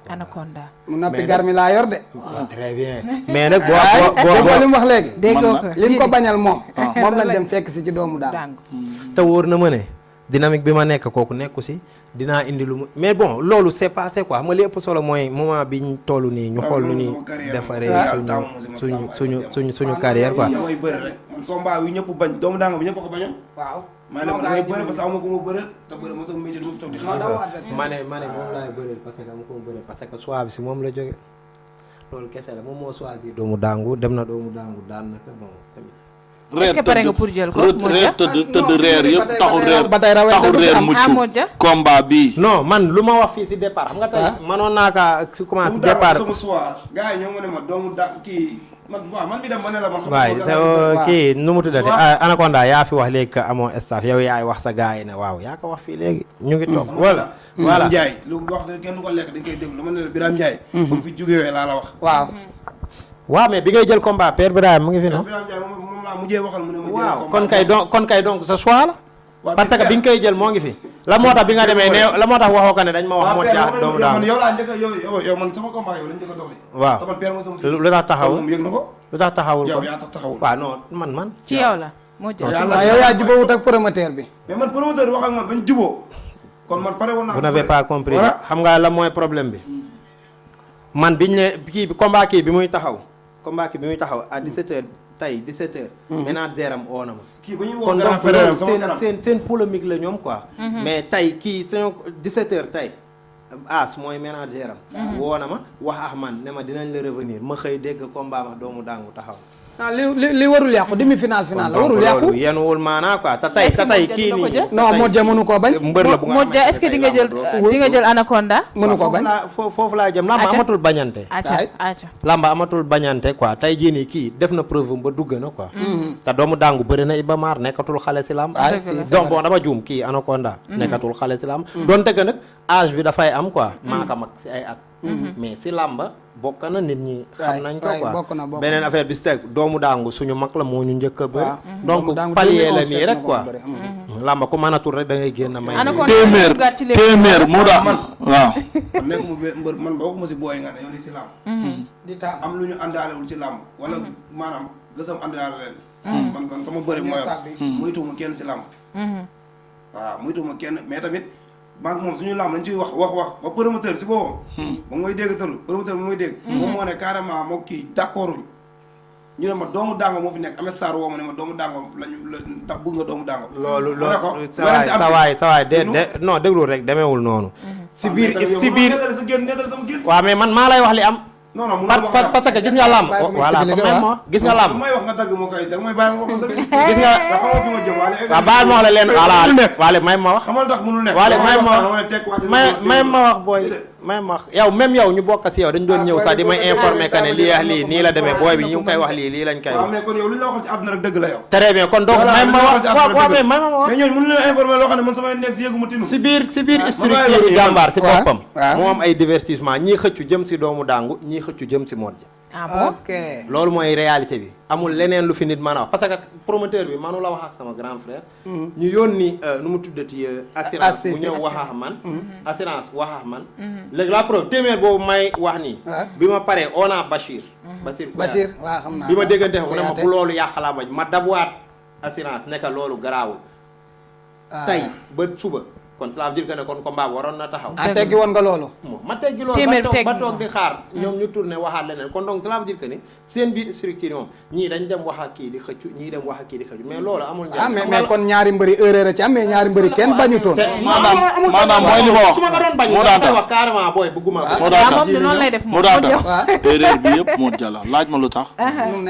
Anaconda. mu noppi garmi laa yor de. très bien mais nag boo li mu wax léegi. déggoo ko li mu ko bañal moom. moom lañ dem fekk si ci doomu daangu. te wóor na ma ne dynamique bi ma nekk kooku nekku si dinaa indi lu mu mais bon loolu c'est passé quoi xam nga li ëpp solo mooy moment bi ñu toll nii ñu xool nu ñuy defaree suñu carrière quoi. damay bëri rek man combat yu ñëpp bañ doomu daango bi ñëpp ko bañoon. waaw maa ne man damay bëri parce que amu ko ma bëri te bëri ma sama métier du ma fi toog di xaar. ma ne moom laay bëreel parce que amu ko ma bëri parce que choix bi si moom la jóge loolu kese la moom moo choisir doomu daangu dem na doomu daangu daan na ko bon tamit. est-ce que pare nga pour jël ko reer tëdd reer yëpp taxul reer mucc Modja combat bi non man lu ma wax fii si départ xam nga tey mënoon naa kaa su commencé départ sama soir gars yi ñoo ma ne ma doomu da kii man mi dem ma ne la man xam waaw kii nu mu tuddati Anaconda yaa fi wax léegi que amoo staff yow yaay wax sa gars yi ne waaw yaa ko wax fii léegi ñu ngi toog voilà Ndiaye lu wax kenn du ko lekk dañ koy déglu lu ma ne la Birame Ndiaye ba fi jógewee laa la wax waaw mais bi ngay jël combat Père Birame mu ngi fi non moom laa mujjee waxal mu ne ma jël waaw kon kay donc sa choix la parce que bi nga koy jël moo ngi fi la moo tax bi nga demee ne la moo tax waxoo ko ne dañ ma wax moo caa doomu daangu man yow laa njëkk yow man sama combat yow lañ njëkk a doxali waaw sama père mooy sama lu tax taxawul moom yëg na ko lu tax taxawul yow yaa tax taxawul waaw non man ci yow la Modja yow yaa jubóowut ak promoteur bi mais man promoteur wax ak man bañ jubóo kon man pare woon naa vous n'avez pas compris xam nga la mooy problème bi man biñ ne kii bi combat kii bi muy taxaw à 17h tey 17h. manager am oo na ma. kii ba ñuy woo kon grand donc frère am sama loolu seen polémique la ñoom quoi. mais tey kii suñu 17h tey as mooy manager am. woo na ma wax ak man ne ma dinañ la revenir ma xëy dégg combat ma doomu daangu taxaw. li warul yàqu demi final la warul yàqu. loolu yenuwul maanaa quoi te tey kii nii. non Modja mënu koo bañ. mbër la bu nga Modja est-ce que di nga jël Anaconda. mënu ko bañ foofu laa jëm lamba amatul bañante. lamba amatul bañante quoi tey jii nii kii def na preuve ba dugg na quoi. te doomu daangu bëri na Iba Mar nekkatul xale si lamb. donc bon dama juum kii Anaconda. nekkatul xale si lamb. doon tëgg nag âge bi dafay am quoi. maaka mag si ay at. mais si lamba bokk na nit ñi xam nañ ko quoi beneen affaire bi si teg doomu daangu suñu mag la moo ñu njëkk a bëri donc palier la nii rek quoi lamba ku mënatul rek da ngay génn may téeméer moo daa waaw man nekk mu mbër man ba waxuma si booy nga ne yow di si làmb di ta am lu ñu àndaalewul ci làmb wala maanaam gësam àndaale leen man sama bëri mooy muytuuma kenn si làmb waaw muytuuma kenn mais tamit maa ngi moom suñu làmb lañ ciy wax ba promoteur si boppam ba mooy dégg tëru promoteur bi mooy dégg moom moo ne carrément moo kii d'accorduñ ñu ne ma doomu daango moo fi nekk Ameth Sarr woo ma ne ma doomu daango ndax bëgg nga doomu daango loolu sawaay non déglu rek demeewul noonu si biir waaw mais man maa lay wax li am non non parce que gis nga làmb voilà gis nga làmb may wax nga dagg moo koy dag may bàyyi ma wax dëgg gis nga xamoo fi ma jëm waaw baal ma wax la leen waale may ma wax xamal tax mënul nekk waale may ma wax booy may ma wax yow même yow ñu bokk si yow dañ doon ñëw sax di may informer que ne lii ak lii nii la demee booy bi ñu ngi koy wax lii lañ koy wax mais kon yow lu ñu la waxal ci àdduna rek dëgg la yow très bien kon donc may ma wax waaw mais may ma wax mais ñooñu mënu leen informer loo xam ne man samay nekk si yëgu ma tinu si biir structure jàmbaar si boppam moo am ay divertissement ñii xëccu jëm si doomu daangu ñii xëccu jëm si Modja ok loolu mooy réalité bi amul leneen lu fi nit mën a wax parce que promoteur bi manu la wax ak sama grand frère ñu yónni nu mu tuddati assurance bu ñëw wax ak man assurance wax ak man léegi la preuve téeméer boobu may wax nii bi ma paree on a Bachir waaw xam naa bi ma déggante mu ne ma bu loolu yàqalaa ma dabuwaat assurance nekka loolu garaawul tey ba suba kon cela veut dire que ne kon combat waroon na taxaw. teggi woon nga loolu. ma teggi loolu ba toog di xaar ñoom ñu tourné waxaat leneen kon donc cela veut dire que ni seen biir structure moom ñii dañ dem wax ak kii di xëccu ñii dem wax ak kii di xëccu mais loolu amul njëriñ. mais kon ñaari mbëri erreur a ci am mais ñaari mbëri kenn bañutoon. maanaam mooy li ma wax su ma ko doon bañ moo daan tax wax carrément booy bëgguma ko. moo daan tax noonu lay def moo daan tax erreur bi yëpp Modja la laaj ma lu tax.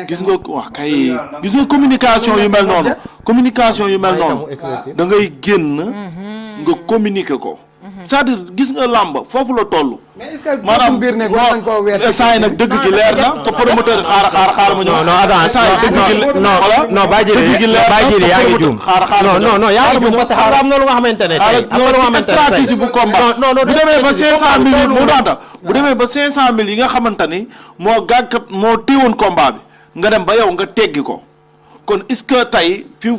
gis nga wax kay gis nga communication yu mel noonu. communication yu mel noonu da ngay génn nga communiquer ko. c'est-à-dire gis nga làmb foofu la toll. mais est-ce que maanaam biir ne war nañ koo weer. saa yi nag dëgg gi leer na te promoteur xaar ma ñëw. non attends saa yi dëgg gi non Baye Djili yaa ngi juum. non yaa ngi juum parce que am na lu nga xamante ne tey am na lu nga xamante ne stratégie bu combat bu demee ba 500000 yi mu daata bu demee ba 500000 yi nga xamante ni moo gàgg moo téewoon combat bi nga dem ba yow nga teggi ko kon est-ce que tey fi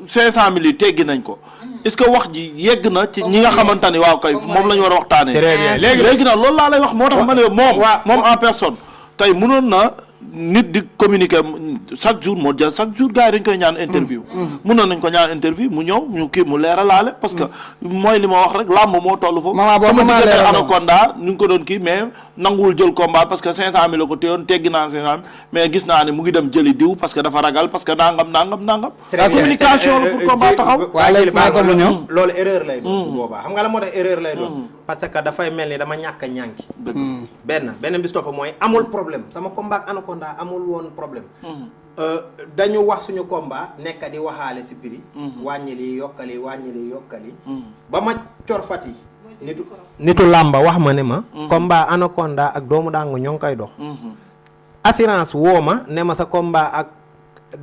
500000 yi teggi nañ ko est-ce que wax ji yegg na ci ñi nga xamante ni waaw kay moom la ñu war a waxtaanee. très bien léegi nag loolu laa lay wax moo tax ma ne moom en personne tey mënoon na nit di communiquer chaque jour moo jël chaque jour gars yi dañ koy ñaan interview mënoon nañ ko ñaan interview mu ñëw ñu kii mu leeralaale parce que mooy li ma wax rek làmb moo toll foofu sama diggante Anaconda ñu ngi ko doon kii mais nanguwul jël combat parce que 500 000 la ko téyoon teggi naa 500 000 mais gis naa ne mu ngi dem jëli diw parce que dafa ragal parce que nangam la communication la pour combat taxaw waaw léegi maa ko lu ñëw loolu erreur lay doon boobaa xam nga la moo tax erreur lay doon parce que dafay mel ni dama ñàkk a ñànki benn bis topp mooy amul problème sama combat ak Anaconda amul woon problème dañu wax suñu combat nekk di waxaale si prix wàññi li yokkali ba ma cor fat yi nitu làmba wax ma ne ma combat Anaconda ak doomu daangu ñoo ngi koy dox assurance woo ma ne ma sa combat ak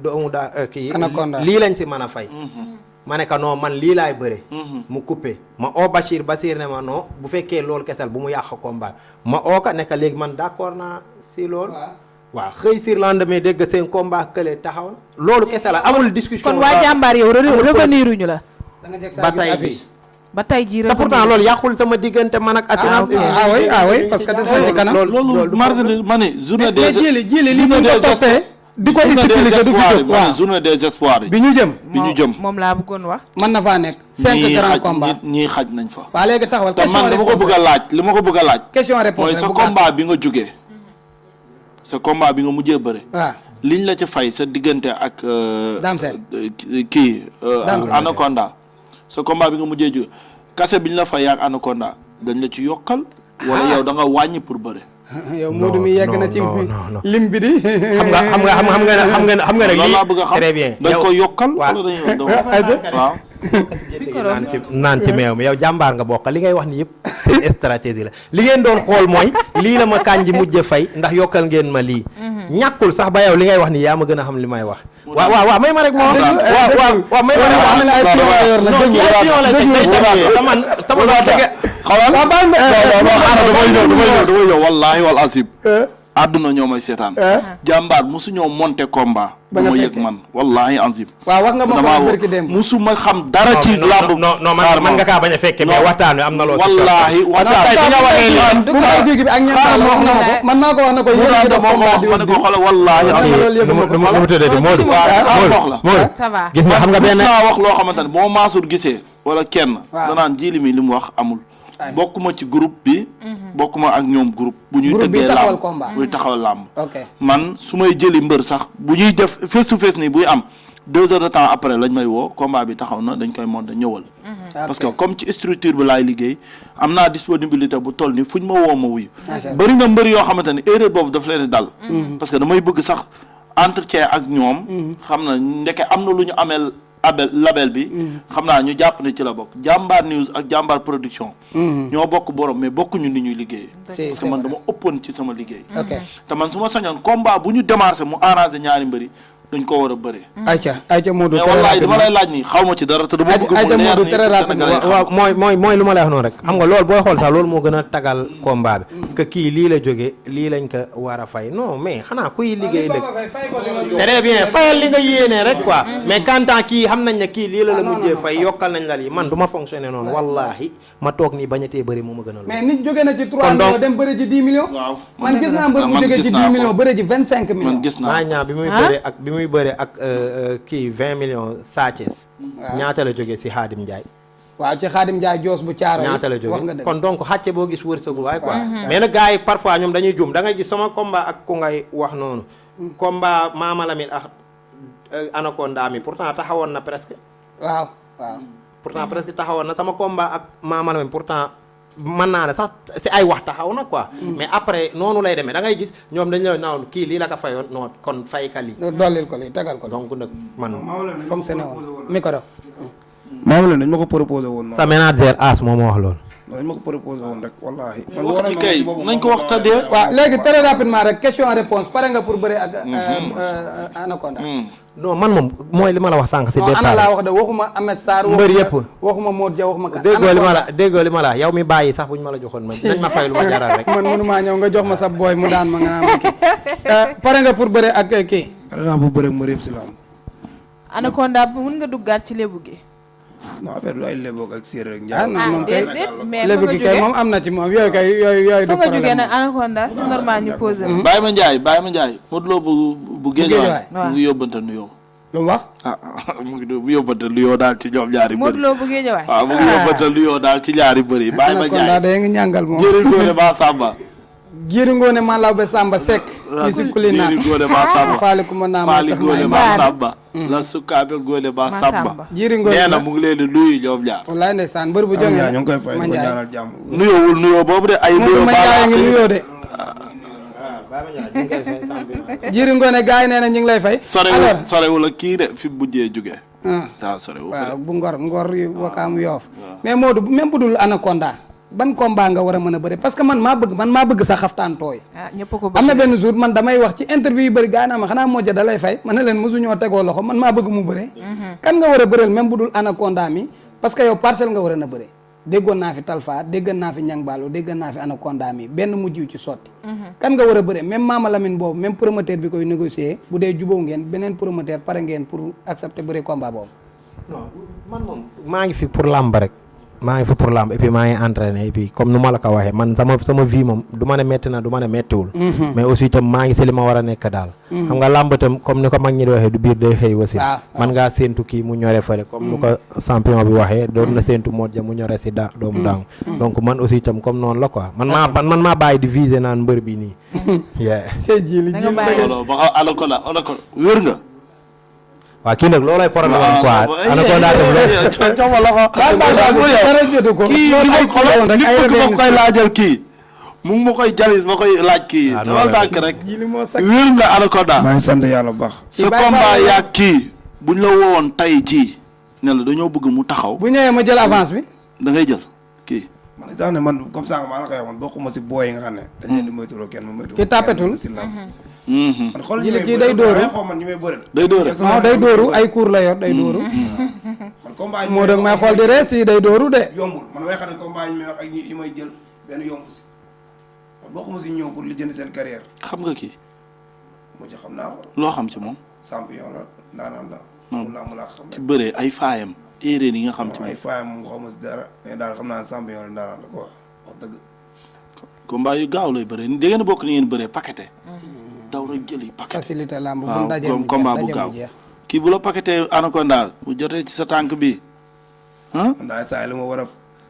doomu kii lii lañ si mën a fay ma ne ko non man lii laay bëre mu coupé ma oo Bachir ne ma non bu fekkee loolu kesel bu mu yàq combat ma oo ka nekk léegi man d'accord naa si loolu waaw xëy sur lendemain dégg seen combat kële taxaw na loolu kese la amul discussion kon waa jàmbaar yow revenir uñu la ba tey jii te pourtant loolu yàqul sama diggante man ak assurance oui parce que des na ci kanam loolu marché ma ne journée des jili li mu ko toppee di ko expliquer du fi jóg waaw journée des espoirs yi bi ñu jëm moom laa bëggoon wax mën na faa nekk 5 grands combats ñii xaj nañ fa waaw léegi taxawal te man dama ko bëgg a laaj li ma ko bëgg a laaj question réponse mooy sa combat bi nga jógee sa combat bi nga mujjee bëre waaw liñ la ci fay sa diggante ak Dame Sène kii Anaconda sa combat bi nga mujjee jóge kase biñ la fay ak Anaconda dañ la ci yokkal wala yow da nga wàññi pour bëre yow Modou mi yegg na ci lim bi di xam nga rek loolu laa bëgg a xam très bien dañ ko yokkal wala dañu waaw naan ci meew mi yow jàmbaar nga bokk li ngay wax ni yëpp c'est stratégie la li ngeen doon xool mooy lii la ma Kandji mujje fay ndax yokkal ngeen ma lii ñàkkul sax ba yow li ngay wax ni yaa ma gën a xam li may wax waaw may ma rek moo waaw may ma rek damay ñëw wallaahi wal asib àdduna ñoo may seetaan jàmbaar musu ñoo monté combat ba ma yëg man wallaahi azim waaw wax nga ma ko barki dem musu ma xam dara ci lamb non man nga kaa bañ a fekke mais waxtaan wi am na loo wallaahi waxtaan bi nga waxee bu may jóge bi ak ñan wax na ma ko man maa ko wax na ko yéen a combat di ma ne ko xoolal wallaahi mu tëddee di Modou ça va gis nga xam nga benn wax loo xamante ne boo Mansour gisee wala kenn danaan jili mi li mu wax amul bokkuma ci groupe bi bokkuma ak ñoom groupe bu ñuy tëggee làmb buy taxawal làmb man su may jëli mbër sax bu ñuy def face to face nii buy am 2 heures de temps après lañ may woo combat bi taxaw na dañ koy monter ñëwal parce que comme ci structure bi laay liggéey am naa disponibilité bu toll ni fuñ ma woo ma wuyu bëri na mbër yoo xamante ne erreur boobu daf leen dal parce que damay bëgg sax entretien ak ñoom xam na ndeke am na lu ñu ameel label bi xam naa ñu jàpp ne ci la bokk Jàmbaar News ak Jàmbaar Production ñoo bokk borom mais bokkuñu ni ñuy liggéey parce que man dama ëppoon ci sama liggéey te man su ma sañoon combat bu ñu démarré mu arrangé ñaari mbëri dañ ko war a bëree ayca Modou mais wallaay dama lay laaj ni xaw ma ci dara te dama bëgg mu leer ni waaw mooy lu ma lay wax noonu rek xam nga loolu booy xool sax loolu moo gën a tagal combat bi que kii lii la jóge lii lañ ko war a fay non mais xanaa kuy liggéey dëgg très bien fayal li nga yéenee rek quoi mais kantaan kii xam nañ ne kii lii la mujjee fay yokkal nañ la lii man du ma fonctionner noonu wallahi ma toog nii bañatee bëri moo ma gën a loolu mais nit jóge na ci 3 millions dem bëri ji 10 millions waaw man gis naa mbër bu jóge ci 10 millions bëri ji 25 millions man gis naa ñaa bi muy bëre ak kii 20 millions Sa Thiès ñaata la jógee si Khadim Ndiaye waaw ci Khadim Ndiaye joos bu caaro ñaata la jógee kon donc xàcce boo gis wërsëgu waay quoi mais nag gars yi parfois ñoom dañuy juum da ngay gis sama combat ak ku ngay wax noonu combat Mama Lamine ak Anaconda mi pourtant taxawoon na presque waaw pourtant presque taxawoon na sama combat ak Mama Lamine pourtant mën naa ne sax si ay wax taxaw na quoi mais après noonu lay demee da ngay gis ñoom dañ la naaw kii lii la ko fayoon non kon fay ka lii dollil ko lii tegal ko donc nag man fonctionné woon micro Mama Lamine dañ ma ko proposé woon sa manager As moo ma wax loolu dañ ma ko proposé woon rek wallaahi wax ci kay nañ ko wax tëddee waaw léegi très rapidement rek question réponse pare nga pour bëri ak Anaconda non man moom mooy li ma la wax sànq si départ ana laa wax de waxuma Ahmed Sarr mbër yëpp waxuma Modou Dia waxuma ka déggoo li ma la yow mi bàyyi sax buñ ma la joxoon ma dañ ma fay lu ma jaral rek man mënumaa ñëw nga jox ma sa booy mu daan ma nga naa ma kii pare nga pour bëri ak kii pare naa bu bëri ak mbër yëpp si lamb Anaconda mën nga duggaat ci lébu gi non affaire du ay léboog ak séeréer ak ah njaay. non moom kay mais lébu gi kay moom am na ci moom yooyu kay yooyu du fa nga jógee problème nag anaconda c'est normal ñu posé Baye ma Ndiaye Modou Lo bu Guédiawaye mu ngi yóbbante nuyoo. lu mu wax mu ngi bu yóbbante nuyoo daal ci ñoom ñaari bëri. Modou Lo bu Guédiawaye waaw mu ngi yóbbante nuyoo daal ci ñaari bëri. Baye ma Ndiaye anaconda day ngi ñàngal moom jëriñ góone ba Samba. jiiri ngoone ma law be Samba Seck mi si kuli naan jëriñ góone ba Samba. faali ku ma naam Faali tax góone may ba Samba. la sukkaabe góone ba Samba. jiiri ngoone nee na mu ngi leen di nuyu ñoom ñaar. wallaay ndeysaan mbër bu am jógee ñaa ñu ngi koy fay di ko Mandiaye ñaanal jàmm. nuyoowul nuyoo boobu de ay nuyoo ma jaay ngi nuyoo de jiiri ngoone gars yi nee na ñu ngi lay fay sorewul ak kii de fi mujjee jógee. waaw sorewul waaw bu ngor yu wakaam yoof mais Modou même bu dul anaconda ban combat nga war a mën a bëri parce que man maa bëgg sa xaftaan tooy ñëpp ko am na benn jour man damay wax ci interview yu bëri gaa naa ma xanaa Modja da lay fay man ne leen mosuñoo tegoo loxo man maa bëgg mu bëre kan nga war a bëreel même bu dul anaconda mi parce que yow parcelle nga war a na bëre déggoon naa fi Talfa déggoon naa fi Ñang Baalo déggoon naa fi anaconda mi benn mujjiw ci sotti kan nga war a bëre même Mama Lamine boobu même promoteur bi koy négocier bu dee jubóo ngeen beneen promoteur pare ngeen pour accepter bëre combat boobu non man moom maa ngi fi pour làmb rek maa ngi fi pour làmb et puis maa ngi entraîné et puis comme nu ma la ko waxee man sama vie moom du ma ne métti na du ma ne méttiwul mais aussi itam maa ngi si li ma war a nekk daal xam nga làmb itam comme ni ko mag ñi di waxee du biir day xëy wasin man ngaa séentu kii mu ñore fële comme nu ko champion bi waxee doon na séentu Modja mu ñore si doomu daangu donc man aussi itam comme noonu la quoi man maa bàyyi di viser naan mbër bi nii anaconda wér nga. waaw kii nag loolay problème am quoi anaconda kii li ma koy laajal kii mu ngi ma koy jalis ma koy laaj kii dama dànk rek wér nga anaconda maa ngi sant yàlla bu baax. sa combat yaa kii buñ la woowoon tay jii ne la dañoo bëgg mu taxaw bu ñëwee ma jël avance bi da ngay jël kii man sax ne man comme ça maa la koy wax man bokkuma si booy yi nga xam ne dañ leen di moytuloo kenn mu moytu ki tàppetul si lam man xool ji kii day dóoru man ñu may bëri day dóoru waaw day dóoru ay cours la yor day dóoru man combat moo dëgg may xool di rees yi day dóoru de yombul man way xam ne combat yi may wax ak yi may jël benn yomb si man bokkuma si ñëw pour li jënd seen carrière xam nga kii mu ci xam naa ko loo xam ci moom champion la ndaanaan la mu laa xam ci bëree ay faayam erreur yi nga xam ci moom ay faayam moom xaw ma si dara mais daal xam naa champion la ndaanaan la quoi wax dëgg combat yu gaaw lay bëree da ngeen bokk ni ngeen bëree paqueté daw rek jëli paquet facilité lamb bu waaw daje comme combat bu gaaw kii bu la paqueté anaconda bu jotee ci sa tànk bi man daal saa yi li ma war a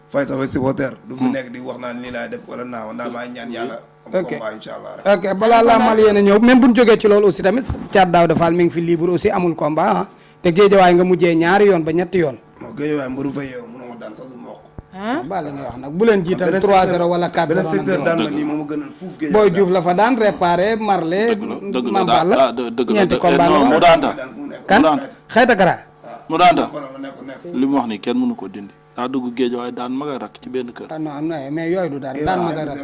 fay sama supporter du mu nekk di wax naan lii laay def wala naa man daal maa ñaan yàlla am combat incha allah rek ok balaa laa mal yéen a ñëw même bu ñu jógee ci loolu aussi tamit Thiat Daouda Fall mi ngi fi libre aussi amul combat te géejawaay nga mujjee ñaari yoon ba ñetti yoon non géejawaay mbëru fa yeewu mënoo ma daan sax su ma wax ba la ngay wax nag bu leen jiital 3-0 wala 4-0 beneen secteur daan ma nii moom a gënal fuuf géej Boy Diouf la fa daan réparé Marley Mame Balla ñeenti combat la mu daanta kan xayta kara mu daanta li mu wax ni kenn mënu ko dindi daa dugg géej waaye daan maga rak ci benn kër non am na mais yooyu du daan maga rak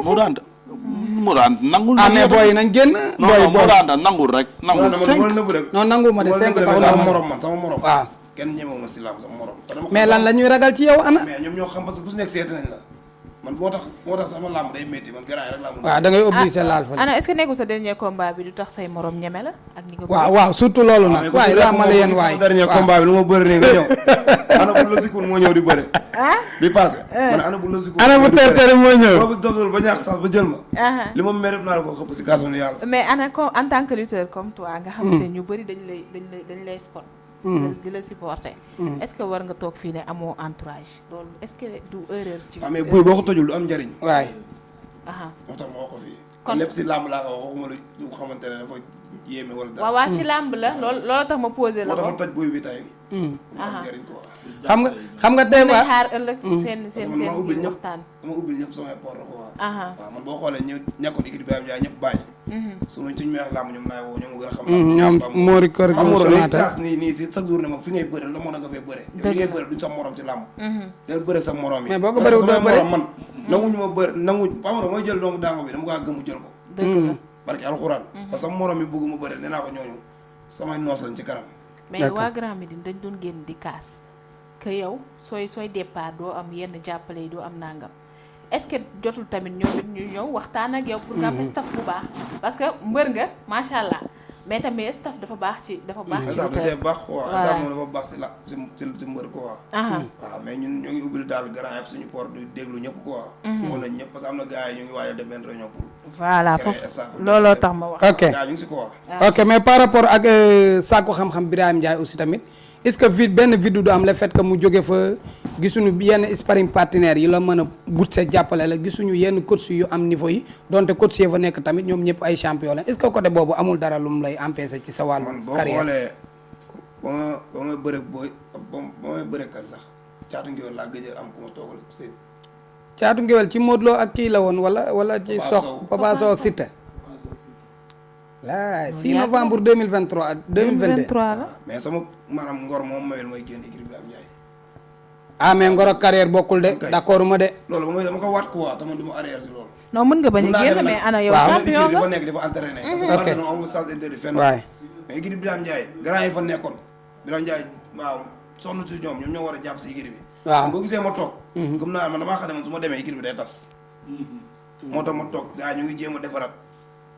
mu daanta mu daan nangul mais booy yi nañ génn booy mu daanta nangul rek nangul 5 non nangu ma de 5 sama morom man sama morom waaw kenn ñemewu ma si lam sama morom mais lan la ñuy ragal ci yow ana mais ñoom ñoo xam parce que bu su nekk seeti nañ la man moo tax sama làmb day métti man garaay rek laa mun waaw da ngay obligé laal fa ana est-ce que nekkul sa dernier combat bi du tax say morom ñeme la ak ni nga waaw surtout loolu nag waaye laa ma la yéen waay dernier combat bi lu ma bëri nii nga ñëw ana bu la sikul moo ñëw di bëri bi passé man ana bu la sikul ana bu tertere moo ñëw boobu doftul ba ñaax sax ba jël ma li ma mérite naa la ko xëpp si kàttanu yàlla mais ana ko en tant que lutteur comme toi nga xamante ñu bëri dañ lay sport di la supporter est-ce que war nga toog fii ne amoo entourage loolu est-ce que du erreur ci mais buy boo ko tojul du am njëriñ waay moo tax ma wax ko fii kon lépp si làmb laa ko waxuma lu xamante ne dafa yéeme wala dara waaw ci làmb la loolu tax ma posé la moo tax ko ma toj buy bi tey am njëriñ quoi xam nga tey waa xaar ëllëg seen ma ubbil ñëpp waxtaan dama ubbil ñëpp samay porte quoi waaw man boo xoolee ñu ñàkkoon équipe bi am jaay ñëpp bàyyi suñu may wax làmb ñoom naay woo ñoom gën a xam ñoom Mori Kër kaas nii si chaque jour ne moom fi ngay bëre la moo nga fay bëre yow li ngay bëre duñ sa morom ci làmb del bëre sa morom yi mais boo ko bëriwul doo bëre man nanguñu ma bëre Pamaro mooy jël doomu daango bi dama kaa gëmu jël ko barki alxuraan parce que morom yi bëgg ma bëre nee naa ko ñooñu samay noos lañ ci kanam mais waa Grand Médine dañ doon génn di kaas que yow sooy départ doo am yenn jàppale yi doo am nangam est-ce que jotul tamit ñoom it ñu ñëw waxtaan ak yow pour nga am staff bu baax parce que mbër nga macha allah mais tamit staff dafa baax ci dafa baax ci staff da baax quoi staff moom dafa baax ci mbër quoi waaw mais ñun ñoo ngi ubbil daal grand yëpp suñu port du déglu ñëpp quoi moo nañ ñëpp parce que am na gars yi ñu ngi waaj a dem benn réunion pour voilà foofu looloo tax ma wax ok gars ñu ngi si quoi ok mais par rapport ak Sakku Xam-Xam Birahim Ndiaye aussi tamit est-ce que benn vide du am le fait que mu jóge fa gisuñu yenn sparring partenaires yi la mën a but se jàppale la gisuñu yenn coach yu am niveau yi donte coach yi fa nekk tamit ñoom ñëpp ay champion la est-ce que côté boobu amul dara lu mu lay empêcher ci sa wàllu carrière man boo xoolee ba may bëre booy ba may bëre kan sax Caatu Ngéwél laa gëj a am ku ma toogal siis Caatu Ngéwél ci Modou Lo ak kii la woon wala ci sox Papa Sow ak Siteu laay 6 novembre 2023 ak 2022 la mais sama maanaam ngor moom mayul mooy génn équipe bi am Ndiaye mais ngor ak carrière bokkul de d'accord ma de loolu ba may dama ko waat quoi te man du ma arrière si loolu non mën nga bañ a génn mais ana yow champion nga dafa nekk dafa entraîné parce que Barcelone amul sens interdit fenn mais équipe bi am Ndiaye grand yi fa nekkoon Birame Ndiaye waaw sonn si ñoom ñoo war a jàpp si équipe bi waaw boo gisee ma toog gëm naa man damaa xam ne man su ma demee équipe bi day tas moo tax ma toog gars ñu ngi jéem a defaraat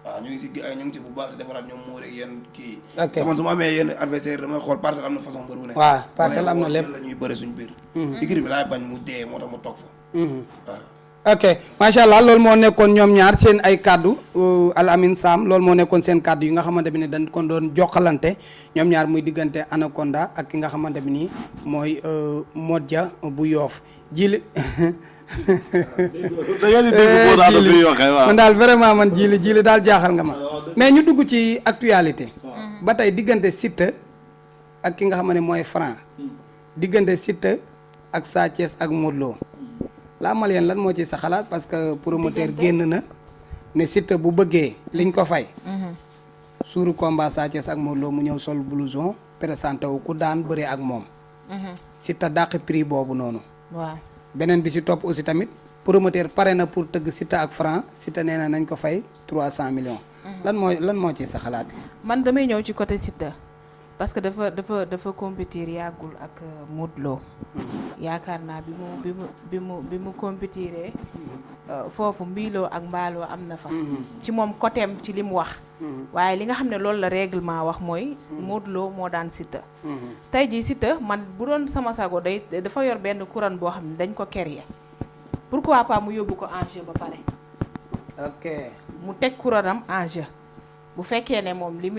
waaw ñu ngi si ñu ngi si bu baax di defaraat ñoom moo rek yenn kii te man su ma amee yenn adversaire damay xool parcelle am na façon mbër bu ne waaw parcelle am na lépp la ñuy bëri suñu biir équipe bi laay bañ mu dee moo tax ma toog fa waaw ok macha allah loolu moo nekkoon ñoom ñaar seen ay kaddu Al Amine Sam loolu moo nekkoon seen kaddu yi nga xamante bi ne dañ ko doon jokkalante ñoom ñaar muy diggante Anaconda ak ki nga xamante bi nii mooy Modja bu Yoof jili man daal vraiment man jili daal jaaxal nga ma mais ñu dugg ci actualité ba tey diggante Siteu ak ki nga xam ne mooy Franc diggante Siteu ak Sa Thiès ak Modou Lo la Malien lan moo ci sa xalaat parce que promoteur génn na ne Siteu bu bëggee liñ ko fay suuru combat Sa Thiès ak Modou Lo mu ñëw sol blouson présenté wu ku daan bëree ak moom Siteu dàq prix boobu noonu waaw beneen bi si topp aussi tamit promoteur pare na pour tëgg Siteu ak Franc Siteu nee na nañ ko fay 300 millions lan moo ci sa xalaat man damay ñëw ci côté Siteu parce que dafa compétir yàggul ak Modou Lo yaakaar naa bi mu compétiree foofu mbiiloo ak mbaaloo am na fa ci moom côté am ci li mu wax waaye li nga xam ne loolu la règlement wax mooy Modou Lo moo daan Siteu tey jii Siteu man bu doon sama sago dafa yor benn couronne boo xam ne dañ ko créer pourquoi pas mu yóbbu ko en jeu ba pare ok mu teg couronne am en jeu bu fekkee ne moom li